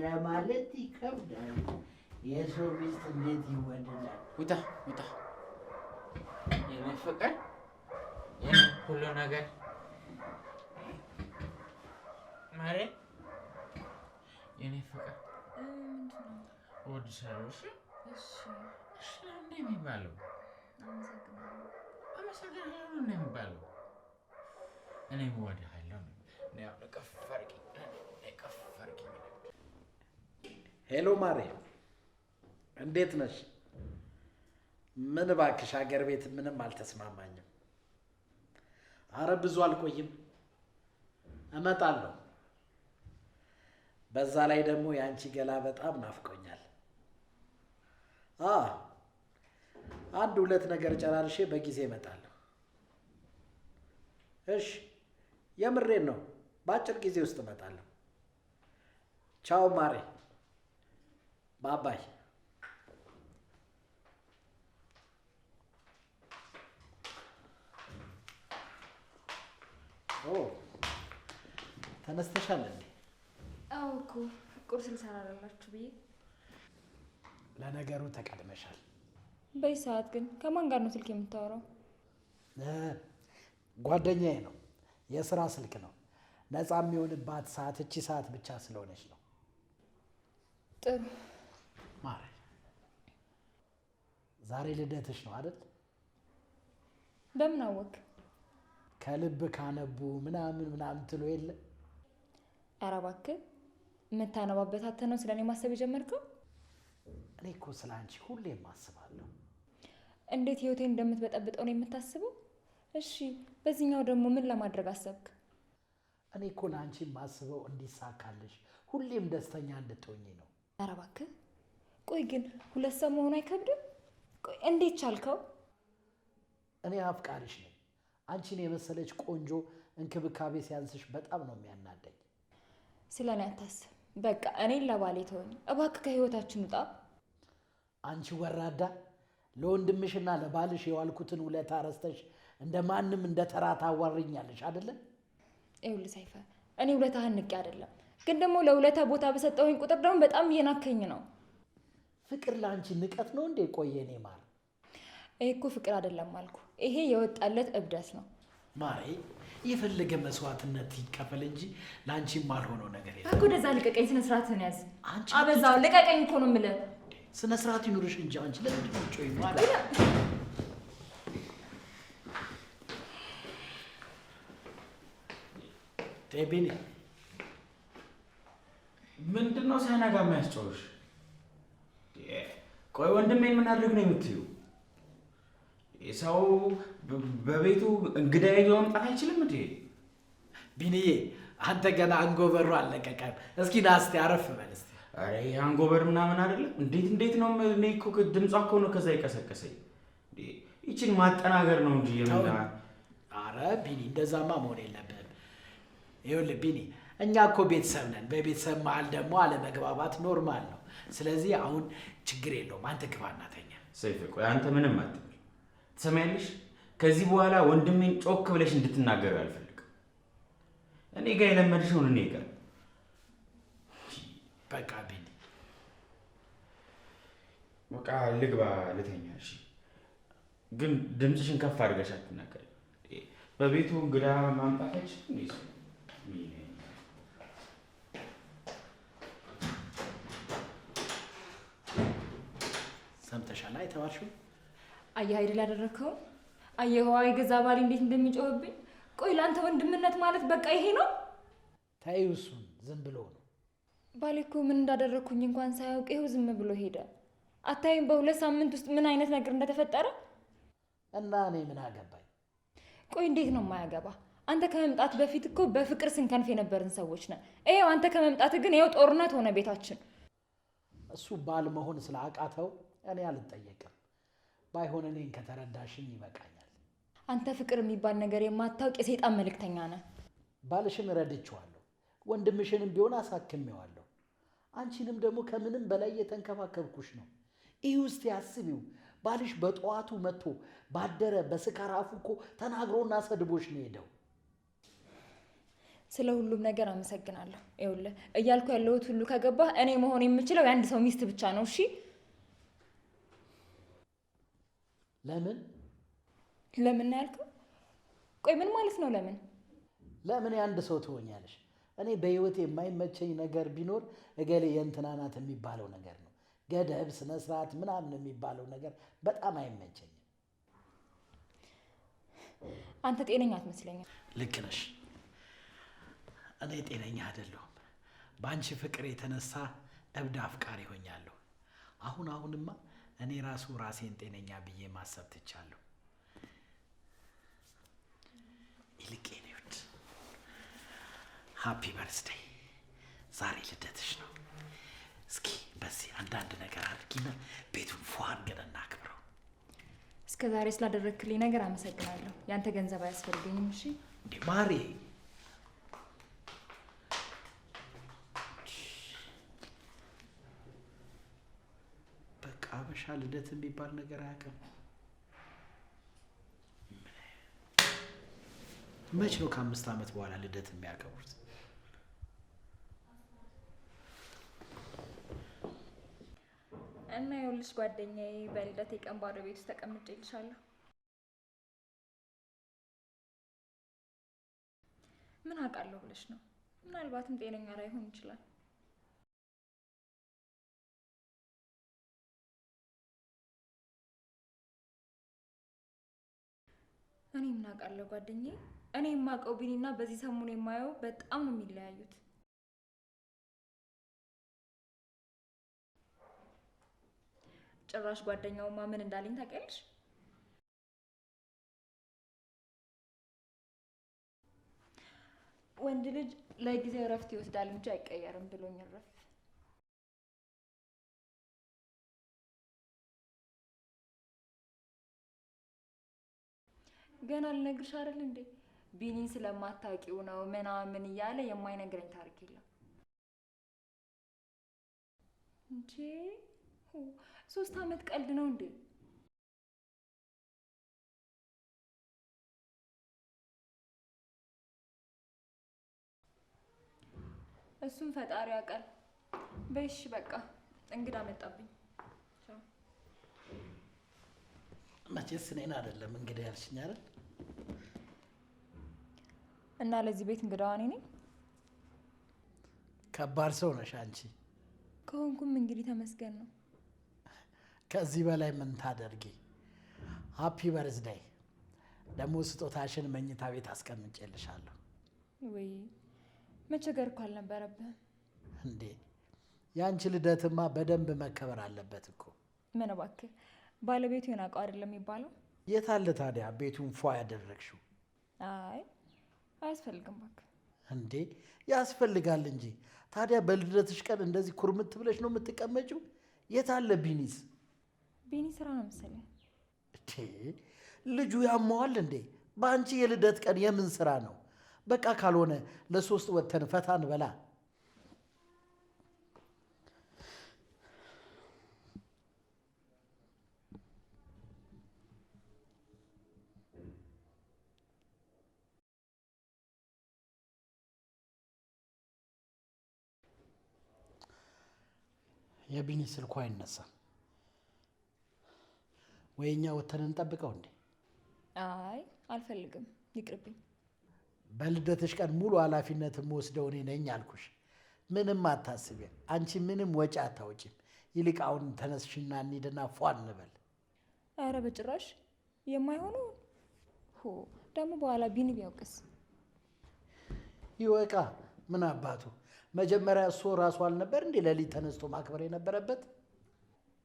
Speaker 4: ለማለት ይከብዳል። የሰው ሚስት እንዴት ይወደዳል? ውጣ ውጣ። የኔ ፍቅር የኔ ሁሉ ነገር ማሬ የኔ ፍቅር እወድሻለሁ። እሺ እሺ እሺ ነው እንደ የሚባለው? አመሰግናለሁ ነው እንደ የሚባለው? እኔም እወድሃለሁ ነው። እቅፍ አድርጊኝ፣ እቅፍ አድርጊኝ።
Speaker 1: Hello ማሬ፣ እንዴት ነሽ? ምን እባክሽ ሀገር ቤት ምንም አልተስማማኝም። አረ ብዙ አልቆይም፣ እመጣለሁ። በዛ ላይ ደግሞ የአንቺ ገላ በጣም ናፍቆኛል። አንድ ሁለት ነገር ጨራርሼ በጊዜ እመጣለሁ። እሺ፣ የምሬን ነው። በአጭር ጊዜ ውስጥ እመጣለሁ። ቻው ማሬ፣ ባባይ። ኦ ተነስተሻል እንዴ?
Speaker 2: አዎ እኮ ቁርስ ልሰራላችሁ ብዬ።
Speaker 1: ለነገሩ ተቀድመሻል።
Speaker 2: በዚህ ሰዓት ግን ከማን ጋር ነው ስልክ የምታወራው?
Speaker 1: ጓደኛዬ ነው፣ የስራ ስልክ ነው። ነፃ የሚሆንባት ሰዓት እቺ ሰዓት ብቻ ስለሆነች ነው።
Speaker 2: ጥሩ
Speaker 1: ማሬ፣ ዛሬ ልደትሽ ነው አይደል?
Speaker 2: በምን አወቅ?
Speaker 1: ከልብ ካነቡ ምናምን ምናምን ትሎ የለ?
Speaker 2: ኧረ እባክህ የምታነባበት አተህ ነው ስለኔ ማሰብ የጀመርከው?
Speaker 1: እኔ እኮ ስለ አንቺ ሁሌም አስባለሁ።
Speaker 2: እንዴት ህይወቴን እንደምትበጠብጠው ነው የምታስበው? እሺ በዚህኛው ደግሞ ምን ለማድረግ አሰብክ?
Speaker 1: እኔ እኮ ለአንቺ የማስበው እንዲሳካልሽ፣ ሁሌም ደስተኛ እንድትሆኚ ነው።
Speaker 2: ኧረ እባክህ። ቆይ ግን ሁለት ሰው መሆኑ አይከብድም? ቆይ እንዴት ቻልከው?
Speaker 1: እኔ አፍቃሪሽ ነኝ። አንቺን የመሰለች ቆንጆ እንክብካቤ ሲያንስሽ በጣም ነው የሚያናደኝ።
Speaker 2: ስለ እኔ አታስብ። በቃ እኔን ለባሌ ተወኝ እባክህ፣ ከህይወታችን ውጣ።
Speaker 1: አንቺ ወራዳ፣ ለወንድምሽና ለባልሽ የዋልኩትን ውለታ ረስተሽ እንደ ማንም እንደ ተራ ታዋርኛለሽ አይደለ?
Speaker 2: ይኸውልህ ሰይፈ፣ እኔ ውለታህን ንቄ አይደለም፣ ግን ደግሞ ለውለታ ቦታ በሰጠሁኝ ቁጥር ደግሞ በጣም እየናከኝ ነው።
Speaker 1: ፍቅር ለአንቺ ንቀት ነው እንዴ? ቆየ እኔ ማር፣
Speaker 2: ይሄ እኮ ፍቅር አይደለም አልኩ። ይሄ የወጣለት እብደት ነው።
Speaker 1: ማሬ፣ የፈለገ መስዋዕትነት ይከፈል እንጂ ለአንቺም አልሆነው ነገር የለም።
Speaker 2: እባክህ ወደዛ ልቀቀኝ። ስነ ስርዓትህን ያዝ። አበዛው። ልቀቀኝ እኮ ነው የምልህ።
Speaker 1: ስነ ስርዓት ይኑርሽ እንጂ አንቺ ለምንድን ነው የምትጮይው? ማሬ ቢኒ፣
Speaker 3: ምንድን ነው ሳይነጋ የሚያስጨውሽ? ቆይ ወንድሜን ምን አድርግ ነው የምትዩ? ሰው በቤቱ እንግዳ ይዞ መምጣት አይችልም እንዴ?
Speaker 1: ቢኒዬ፣ አንተ ገና አንጎበሩ አልለቀቀም። እስኪ ና እስኪ አረፍ በል እስኪ።
Speaker 3: ኧረ ይሄ አንጎበር ምናምን አይደለም። እንዴት እንዴት ነው? እኔ እኮ ድምጿ እኮ ነው ከዛ የቀሰቀሰኝ። ይችን ማጠናገር ነው እንጂ የምን።
Speaker 1: ኧረ ቢኒ፣ እንደዛማ መሆን የለብህም። ይኸውልህ ቢኒ፣ እኛ እኮ ቤተሰብ ነን። በቤተሰብ መሀል ደግሞ አለመግባባት normal ነው። ስለዚህ አሁን ችግር የለውም። አንተ ግባና ተኛ።
Speaker 3: ሰይፈ፣ ቆይ አንተ ምንም አትበል። ትሰሚያለሽ? ከዚህ በኋላ ወንድሜን ጮክ ብለሽ እንድትናገሪው አልፈልግም። እኔ ጋር የለመድሽውን እኔ ጋር
Speaker 1: በቃ ቢኒ፣
Speaker 3: በቃ ልግባ፣ ልተኛ። እሺ፣ ግን ድምፅሽን ከፍ አድርገሽ አትናገሪ። በቤቱ እንግዳ ማምጣት አይችልም እንዴ ሰው?
Speaker 1: ሰምተሻል የተባልሽው?
Speaker 2: አየህ አይደል ያደረግከው? አየኸዋ የገዛ ባሌ እንዴት እንደሚጮህብኝ። ቆይ ለአንተ ወንድምነት ማለት በቃ ይሄ ነው?
Speaker 1: ተይው እሱን፣ ዝም ብሎ ነው።
Speaker 2: ባሌ እኮ ምን እንዳደረግኩኝ እንኳን ሳያውቅ ይኸው ዝም ብሎ ሄደ። አታይም በ2 ሳምንት ውስጥ ምን አይነት ነገር እንደተፈጠረ?
Speaker 1: እና እኔ ምን አገባኝ?
Speaker 2: ቆይ እንዴት ነው የማያገባ? አንተ ከመምጣት በፊት እኮ በፍቅር ስንከንፍ የነበርን ሰዎች ነን። ይኸው አንተ ከመምጣት ግን ይኸው ጦርነት ሆነ ቤታችን።
Speaker 1: እሱ ባል መሆን ስለአቃተው እኔ አልጠየቅም። ባይሆን እኔን ከተረዳሽኝ ይበቃኛል።
Speaker 2: አንተ ፍቅር የሚባል ነገር የማታውቅ የሰይጣን መልእክተኛ ነህ።
Speaker 1: ባልሽን ረድቼዋለሁ፣ ወንድምሽንም ቢሆን አሳክሜዋለሁ። አንቺንም ደግሞ ከምንም በላይ የተንከባከብኩሽ ነው። ይህ ውስጥ ያስቢው፣ ባልሽ በጠዋቱ መጥቶ ባደረ በስካር አፉ እኮ ተናግሮና ሰድቦሽ ነው የሄደው።
Speaker 2: ስለ ሁሉም ነገር አመሰግናለሁ። ይኸውልህ እያልኩ ያለሁት ሁሉ ከገባህ እኔ መሆን የምችለው የአንድ ሰው ሚስት ብቻ ነው። እሺ?
Speaker 1: ለምን
Speaker 2: ለምን ነው ያልከው? ቆይ ምን ማለት ነው ለምን?
Speaker 1: ለምን የአንድ ሰው ትሆኛለሽ? እኔ በህይወቴ የማይመቸኝ ነገር ቢኖር እገሌ የእንትና ናት የሚባለው ነገር ነው። ገደብ፣ ስነ ስርዓት ምናምን የሚባለው ነገር በጣም አይመቸኝም።
Speaker 2: አንተ ጤነኛ አትመስለኝም።
Speaker 1: ልክ ነሽ። እኔ ጤነኛ አይደለሁም። በአንቺ ፍቅር የተነሳ እብድ አፍቃሪ ሆኛለሁ። አሁን አሁንማ እኔ ራሱ ራሴን ጤነኛ ብዬ ማሰብ ትቻለሁ። ይልቅ የኔ ውድ happy birthday፣ ዛሬ ልደትሽ ነው። እስኪ በዚህ አንዳንድ ነገር አድርጊና ቤቱን ፏ አድርገን እናክብረው።
Speaker 2: እስከ ዛሬ ስላደረግክልኝ ነገር አመሰግናለሁ። ያንተ ገንዘብ አያስፈልገኝም። እሺ?
Speaker 1: እንዴ ማሬ፣ በቃ አበሻ ልደት የሚባል ነገር አያውቅም። መች ነው ከ5 ዓመት በኋላ ልደት የሚያከብሩት?
Speaker 2: እና ይኸውልሽ ጓደኛዬ፣ በልደቴ ቀን ባዶ ቤት ውስጥ ተቀምጬልሻለሁ። ምን አውቃለሁ ብለሽ ነው? ምናልባትም ጤነኛ ላይሆን ይችላል። እኔ ምን አውቃለሁ ጓደኛዬ፣ እኔ የማውቀው ቢኒና በዚህ ሰሞን የማየው በጣም ነው የሚለያዩት። ጭራሽ ጓደኛውማ ምን እንዳለኝ ታውቂያለሽ? ወንድ ልጅ ለጊዜው እረፍት ይወስዳል እንጂ አይቀየርም ብሎኝ እረፍ። ገና ልነግርሽ አይደል እንዴ? ቢኒን ስለማታውቂው ነው ምናምን እያለ የማይነግረኝ ታሪክ የለም። እንዴ 3 ዓመት ቀልድ ነው እንዴ? እሱም ፈጣሪ ያውቃል። በይሽ በቃ እንግዳ መጣብኝ። ቻው።
Speaker 1: መቼስ እኔን አይደለም እንግዳ ያልሽኝ አይደል?
Speaker 2: እና ለዚህ ቤት እንግዳዋ እኔ ነኝ።
Speaker 1: ከባድ ሰው ነሽ አንቺ።
Speaker 2: ከሆንኩም እንግዲህ ተመስገን ነው።
Speaker 1: ከዚህ በላይ ምን ታደርጊ? Happy birthday። ደግሞ ስጦታሽን መኝታ ቤት አስቀምጬልሻለሁ።
Speaker 2: ወይ መቸገር እኮ አልነበረብህም
Speaker 1: እንዴ። ያንቺ ልደትማ በደንብ መከበር አለበት እኮ።
Speaker 2: ምን እባክህ ባለቤቱ የናቀው አይደለም የሚባለው።
Speaker 1: የት አለ ታዲያ ቤቱን ፏ ያደረግሽው?
Speaker 2: አይ አያስፈልግም እባክህ።
Speaker 1: እንዴ ያስፈልጋል እንጂ። ታዲያ በልደትሽ ቀን እንደዚህ ኩርምት ብለሽ ነው የምትቀመጪው? የት አለ ቢኒስ?
Speaker 2: ቢኒ ስራ ነው መሰለኝ።
Speaker 1: እንዴ ልጁ ያመዋል እንዴ? በአንቺ የልደት ቀን የምን ስራ ነው? በቃ ካልሆነ ለሶስት ወተን ፈታ እንበላ። የቢኒ ስልኩ አይነሳም። ወይ እኛ ወተን እንጠብቀው እንዴ?
Speaker 2: አይ አልፈልግም፣ ይቅርብኝ።
Speaker 1: በልደትሽ ቀን ሙሉ ኃላፊነት የምወስደው እኔ ነኝ አልኩሽ። ምንም አታስቢ፣ አንቺ ምንም ወጪ አታውጪም። ይልቅ አሁን ተነስሽና እንሂድና ፏ እንበል።
Speaker 2: ኧረ በጭራሽ የማይሆነው ሆ ደግሞ በኋላ ቢኒ ቢያውቅስ?
Speaker 1: ይወቃ ምን አባቱ። መጀመሪያ እሱ ራሱ አልነበር እንዴ ለሊት ተነስቶ ማክበር የነበረበት?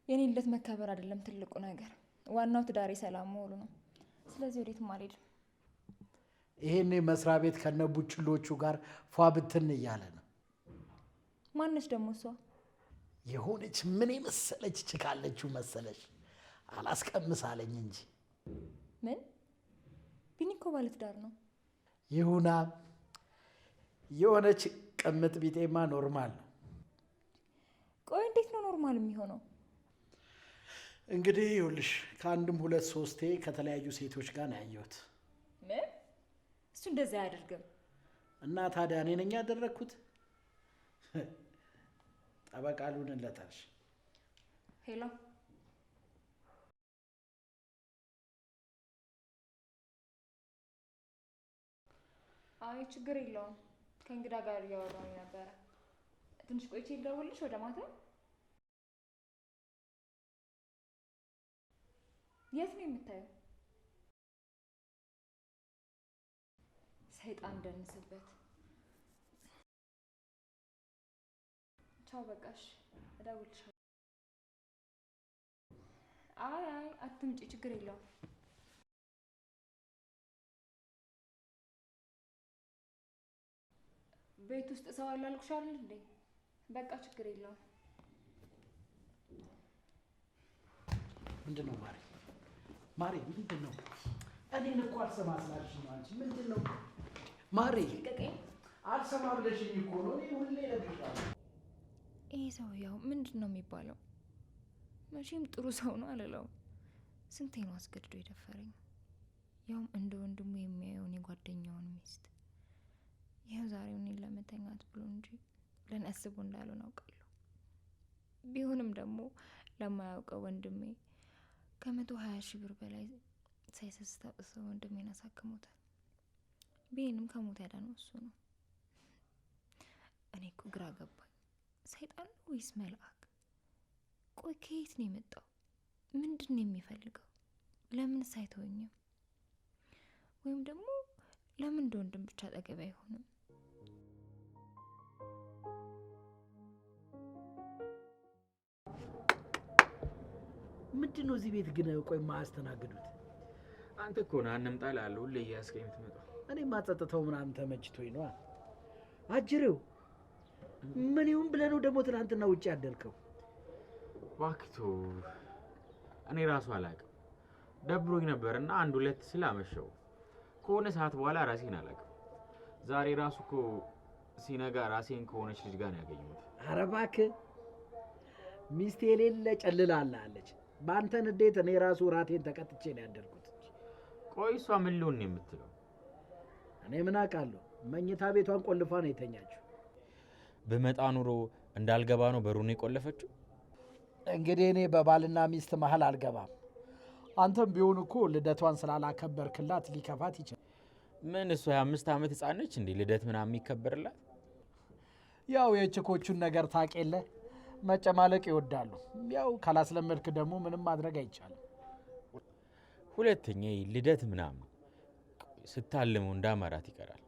Speaker 2: የኔ ልደት መከበር አይደለም ትልቁ ነገር፣ ዋናው ትዳሬ ሰላም መሆኑ ነው። ስለዚህ ወዴትም አልሄድም።
Speaker 1: ይሄኔ መስሪያ ቤት ከነቡችሎቹ ጋር ፏ ብትን እያለ ነው።
Speaker 2: ማነች ደግሞ እሷ?
Speaker 1: የሆነች ምን የመሰለች ችካለችው መሰለሽ፣ አላስቀምስ አለኝ እንጂ።
Speaker 2: ምን? ቢኒ እኮ ባለትዳር ነው።
Speaker 1: ይሁና፣ የሆነች ቅምጥ ቢጤማ normal ነው።
Speaker 2: ቆይ እንዴት ነው normal የሚሆነው?
Speaker 1: እንግዲህ ይኸውልሽ ከአንድም 2 3 ከተለያዩ ሴቶች ጋር ነው ያየሁት።
Speaker 2: ምን? እሱ እንደዛ አያደርግም።
Speaker 1: እና ታዲያ እኔ ነኝ ያደረግኩት? ጠበቃ ልሁንለታልሽ።
Speaker 2: Hello፣ አይ ችግር የለውም፣ ከእንግዳ ጋር እያወራሁኝ ነበረ። ትንሽ ቆይቼ ልደውልልሽ ወደ ማታ። የት ነው የምታየው? ሰይጣን ደንስበት። ቻው በቃሽ፣ እደውልልሻለሁ። አይ አይ አትምጪ፣ ችግር የለውም። ቤት ውስጥ ሰው አለ አልኩሽ አይደል እንዴ? በቃ ችግር የለውም።
Speaker 1: ምንድን ነው ማሪ? ማሪ ምንድን ነው? እኔን እኮ አልሰማ ስላልሽኝ ነው። አንቺ ምንድን ነው ማሪ? አልሰማ ብለሽኝ እኮ ነው። እኔ ሁሌ እነግርሻለሁ።
Speaker 2: ይሄ ሰውዬው ምንድን ነው የሚባለው? መቼም ጥሩ ሰው ነው አልለውም። ስንቴ ነው አስገድዶ የደፈረኝ፣ ያውም እንደ ወንድሙ የሚያየውን የጓደኛውን ሚስት። ይኸው ዛሬው እኔን ለመተኛት ብሎ እንጂ ለእኔ አስቦ እንዳልሆነ አውቃለሁ። ቢሆንም ደግሞ ለማያውቀው ወንድሜ ከ120 ሺህ ብር በላይ ሳይሰስት አውጥቶ ወንድሜን አሳክሞታል። ቢኒንም ከሞት ያዳነው እሱ ነው። እኔ እኮ ግራ ገባኝ። ሰይጣን ነው ወይስ መልአክ? ቆይ ከየት ነው የመጣው? ምንድን ነው የሚፈልገው? ለምንስ አይተወኝም? ወይም ደግሞ ለምን እንደ ወንድም ብቻ አጠገቤ አይሆንም?
Speaker 1: ምንድን ነው እዚህ ቤት ግን ቆይ የማያስተናግዱት?
Speaker 3: አንተ እኮ ነህ አንምጣ እልሃለሁ ሁሌ እያስከኝ የምትመጣው።
Speaker 1: እኔማ ጸጥታው ምናምን ተመችቶኝ ነዋ። አጅሬው ምን ይሁን ብለህ ነው ደግሞ ትናንትና ውጭ ያደርከው?
Speaker 3: እባክህ ተው፣ እኔ ራሱ አላውቅም። ደብሮኝ ነበርና 1 2 ስል አመሸው። ከሆነ ሰዓት በኋላ ራሴን አላውቅም። ዛሬ ራሱ እኮ ሲነጋ ራሴን ከሆነች ልጅ ጋር ነው ያገኘሁት።
Speaker 1: ኧረ እባክህ ሚስቴ የሌለ ጨልላለች። በአንተ ንዴት እኔ ራሱ ራቴን ተቀጥቼ ነው ያደርኩት።
Speaker 3: ቆይ እሷ ምን ልሆን ነው የምትለው?
Speaker 1: እኔ ምን አውቃለሁ? መኝታ ቤቷን ቆልፋ ነው የተኛችው።
Speaker 3: በመጣ ኑሮ እንዳልገባ ነው በሩን የቆለፈችው።
Speaker 1: እንግዲህ እኔ በባልና ሚስት መሀል አልገባም። አንተም ቢሆን እኮ ልደቷን ስላላከበርክላት ሊከፋት ይችላል።
Speaker 3: ምን እሷ የ5 ዓመት ህፃን ነች እንዴ? ልደት ምናምን የሚከበርላት?
Speaker 1: ያው የችኮቹን ነገር ታውቅ የለ መጨማለቅ ይወዳሉ። ያው ካላስለመድክ ደግሞ ምንም ማድረግ አይቻልም።
Speaker 3: ሁለተኛ ልደት ምናምን ስታልመው እንዳማራት ይቀራል።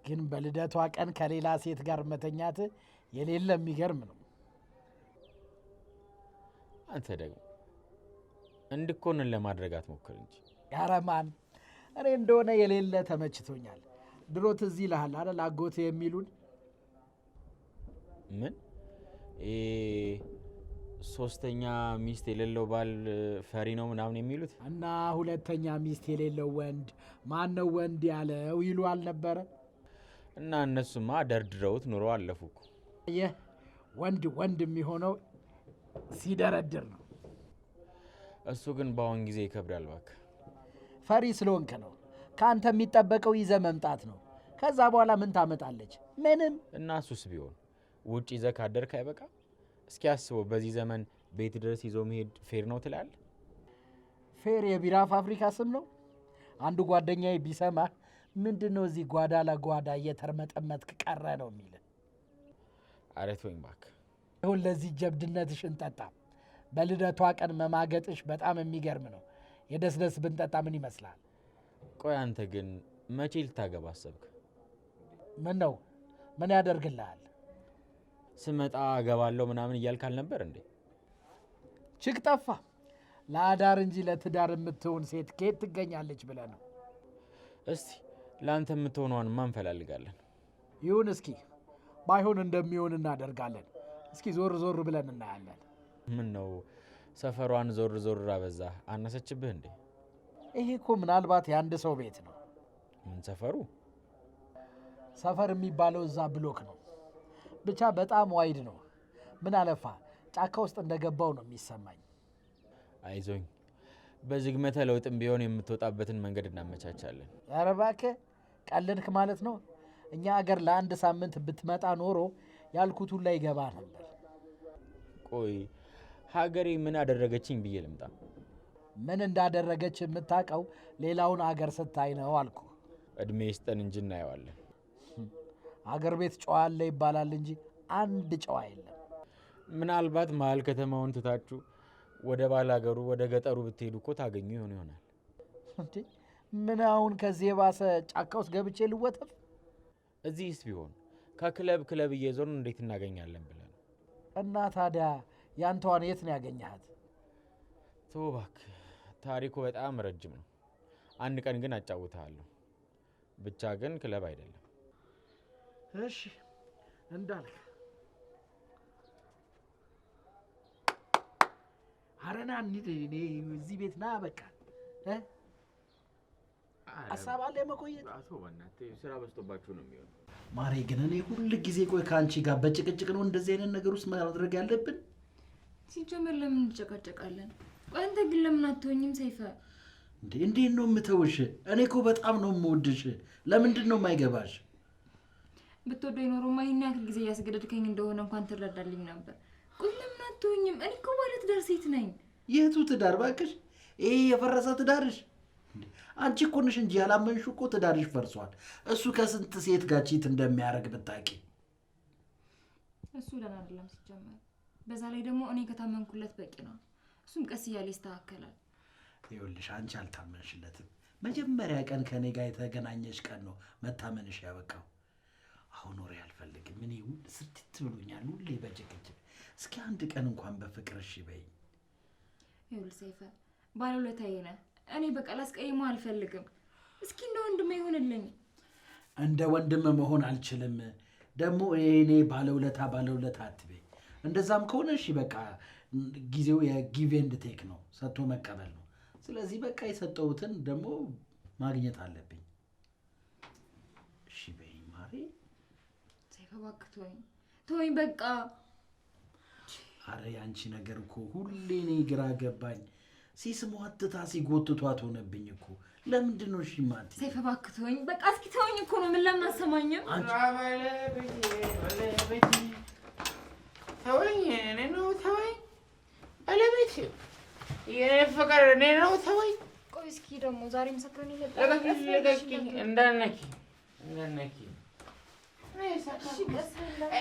Speaker 1: ግን በልደቷ ቀን ከሌላ ሴት ጋር መተኛት የሌለ የሚገርም ነው።
Speaker 3: አንተ ደግሞ እንድኮንን ለማድረግ አትሞክር እንጂ።
Speaker 1: ያረማን እኔ እንደሆነ የሌለ ተመችቶኛል። ድሮ ትዝ ይልሃል አይደል አጎቴ የሚሉን?
Speaker 3: ምን ሶስተኛ ሚስት የሌለው ባል ፈሪ ነው ምናምን የሚሉት?
Speaker 1: እና ሁለተኛ ሚስት የሌለው ወንድ ማን ነው ወንድ ያለው ይሉ አልነበረ?
Speaker 3: እና እነሱማ ደርድረውት ኑሮ አለፉ እኮ።
Speaker 1: ይህ ወንድ ወንድ የሚሆነው ሲደረድር ነው።
Speaker 3: እሱ ግን በአሁን ጊዜ ይከብዳል እባክህ።
Speaker 1: ፈሪ ስለሆንክ ነው። ካንተ የሚጠበቀው ይዘህ መምጣት ነው። ከዛ በኋላ ምን ታመጣለች? ምንም።
Speaker 3: እና እሱስ ቢሆን ውጪ ይዘህ ካደርክ አይበቃ? እስኪ አስበው፣ በዚህ ዘመን ቤት ድረስ ይዞ መሄድ fair ነው ትላለህ?
Speaker 1: ፌር የቢራ ፋብሪካ ስም ነው። አንዱ ጓደኛዬ ቢሰማ ምንድነው እዚህ ጓዳ ለጓዳ እየተርመጠመጥክ ቀረ ነው የሚል።
Speaker 3: ኧረ ተወኝ እባክህ።
Speaker 1: ይሁን ለዚህ ጀብድነትሽ እንጠጣ። በልደቷ ቀን መማገጥሽ በጣም የሚገርም ነው። የደስደስ ብንጠጣ ምን ይመስላል?
Speaker 3: ቆይ አንተ ግን መቼ ልታገባ አሰብክ?
Speaker 1: ምን ነው ምን ያደርግልሃል?
Speaker 3: ስመጣ አገባለሁ ምናምን እያልክ አልነበር እንዴ?
Speaker 1: ችክ ጠፋ። ለአዳር እንጂ ለትዳር የምትሆን ሴት ከየት ትገኛለች ብለህ ነው?
Speaker 3: እስቲ ላንተ የምትሆነዋንማ እንፈላልጋለን።
Speaker 1: ይሁን እስኪ፣ ባይሆን እንደሚሆን እናደርጋለን። እስኪ ዞር ዞር ብለን እናያለን።
Speaker 3: ምን ነው ሰፈሯን ዞር ዞር አበዛ? አነሰችብህ እንዴ?
Speaker 1: ይሄ እኮ ምናልባት የአንድ ሰው ቤት ነው።
Speaker 3: ምን ሰፈሩ?
Speaker 1: ሰፈር የሚባለው እዛ block ነው። ብቻ በጣም wide ነው። ምን አለፋ ጫካ ውስጥ እንደገባው ነው የሚሰማኝ።
Speaker 3: አይዞኝ፣ በዝግመተ ለውጥም ቢሆን የምትወጣበትን መንገድ እናመቻቻለን።
Speaker 1: ኧረ እባክህ ቀልድክ ማለት ነው። እኛ አገር ለአንድ ሳምንት ብትመጣ ኖሮ ያልኩት ሁላ ይገባ ነበር።
Speaker 3: ቆይ ሀገሬ ምን አደረገችኝ ብዬ ልምጣ?
Speaker 1: ምን እንዳደረገች የምታውቀው ሌላውን አገር ስታይ ነው አልኩ።
Speaker 3: እድሜ ይስጠን እንጂ እናየዋለን።
Speaker 1: አገር ቤት ጨዋ አለ ይባላል እንጂ አንድ ጨዋ የለም።
Speaker 3: ምናልባት መሀል ከተማውን ትታችሁ ወደ ባላገሩ ወደ ገጠሩ ብትሄዱ እኮ ታገኙ ይሆን ይሆናል።
Speaker 1: እንዴ ምን አሁን ከዚህ የባሰ ጫካ ውስጥ ገብቼ ልወተፍ?
Speaker 3: እዚህስ ቢሆን ከክለብ ክለብ እየዞርን እንዴት እናገኛለን ብለን።
Speaker 1: እና ታዲያ ያንተዋን የት ነው ያገኘሃት?
Speaker 3: ተው እባክህ፣ ታሪኩ በጣም ረጅም ነው። አንድ ቀን ግን አጫውትሃለሁ። ብቻ ግን ክለብ አይደለም።
Speaker 1: እሺ እንዳልክ። ኧረ ና እንሂድ፣ እኔ እዚህ ቤት ና በቃ። ሀሳብ አለ የመቆየት?
Speaker 3: አቶ በእናትህ ስራ በዝቶባችሁ ነው የሚሆነው።
Speaker 1: ማሬ ግን እኔ ሁል ጊዜ ቆይ ከአንቺ ጋር በጭቅጭቅ ነው እንደዚህ አይነት ነገር ውስጥ ማድረግ ያለብን?
Speaker 2: ሲጀመር ለምን እንጨቃጨቃለን? ቆይ አንተ ግን ለምን አትሆኝም ሰይፈ?
Speaker 1: እንዴ እንዴት ነው የምተውሽ? እኔ እኮ በጣም ነው የምወድሽ። ለምንድን ነው የማይገባሽ?
Speaker 2: ብትወደኝ ኖሮማ ይሄን ያክል ጊዜ እያስገደድከኝ እንደሆነ እንኳን ትረዳልኝ ነበር። ቆይ ለምን አትሆኝም? እኔ እኮ ባለ ትዳር ሴት ነኝ።
Speaker 1: የቱ ትዳር እባክሽ? ይሄ የፈረሰ ትዳርሽ? አንቺ እኮ ነሽ እንጂ ያላመንሽው እኮ ትዳርሽ ፈርሷል። እሱ ከስንት ሴት ጋር ቺት እንደሚያደርግ ብታውቂ።
Speaker 2: እሱ ደህና አይደለም ሲጀመር። በዛ ላይ ደግሞ እኔ ከታመንኩለት በቂ ነው። እሱም ቀስ እያለ ይስተካከላል።
Speaker 1: ይኸውልሽ አንቺ አልታመንሽለትም። መጀመሪያ ቀን ከኔ ጋር የተገናኘሽ ቀን ነው መታመንሽ ያበቃው። አሁን ወሬ አልፈልግም። እኔ ስልችት ብሎኛል ሁሌ በጭቅጭቅ። እስኪ አንድ ቀን እንኳን በፍቅር እሺ በይኝ።
Speaker 2: ይኸውልህ ሰይፈ ባለውለታዬ ነህ። እኔ በቃ ላስቀይምህ አልፈልግም። እስኪ እንደ ወንድሜ ይሁንልኝ።
Speaker 1: እንደ ወንድም መሆን አልችልም። ደግሞ እኔ ባለውለታ ባለውለታ አትበይ። እንደዛም ከሆነ እሺ በቃ ጊዜው የ give and take ነው፣ ሰጥቶ መቀበል ነው። ስለዚህ በቃ የሰጠሁትን ደግሞ ማግኘት አለብኝ። እሺ በይኝ ማሬ።
Speaker 2: ሰይፈ እባክህ ተወኝ፣ ተወኝ በቃ።
Speaker 1: አረ ያንቺ ነገር እኮ ሁሌ እኔ ግራ ገባኝ። ሲስሟት ትታ ሲጎትቷት ሆነብኝ እኮ። ለምንድን ነው እሺ የማትይኝ?
Speaker 2: ሰይፈ እባክህ ተወኝ በቃ። እስኪ ተወኝ እኮ ነው። ምን ለምን አሰማኝም?
Speaker 4: ባለቤቴ ተወኝ፣ እኔ ነው ተወኝ። ባለቤቴ የኔ ፍቅር እኔ ነው ተወኝ።
Speaker 2: ቆይ እስኪ ደግሞ ዛሬም ሰክረን የመጣ
Speaker 4: ልቀቂኝ፣ እንዳትነኪ፣ እንዳትነኪ።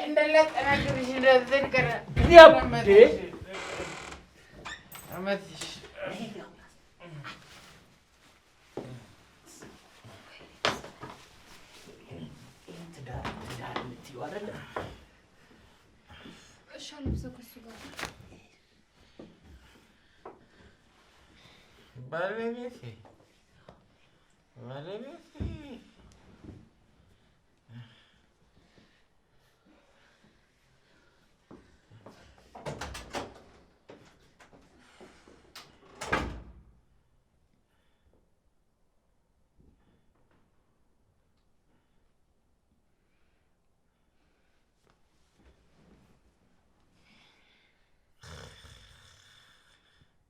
Speaker 4: እንዳላጠናግርሽ እንዳትዘንቀረ እመትሽ
Speaker 1: ትዳር ትዳር የምትይው አይደለ?
Speaker 2: እሺ አልብሰው ከእሱ ጋር።
Speaker 4: ባለቤቴ ባለቤቴ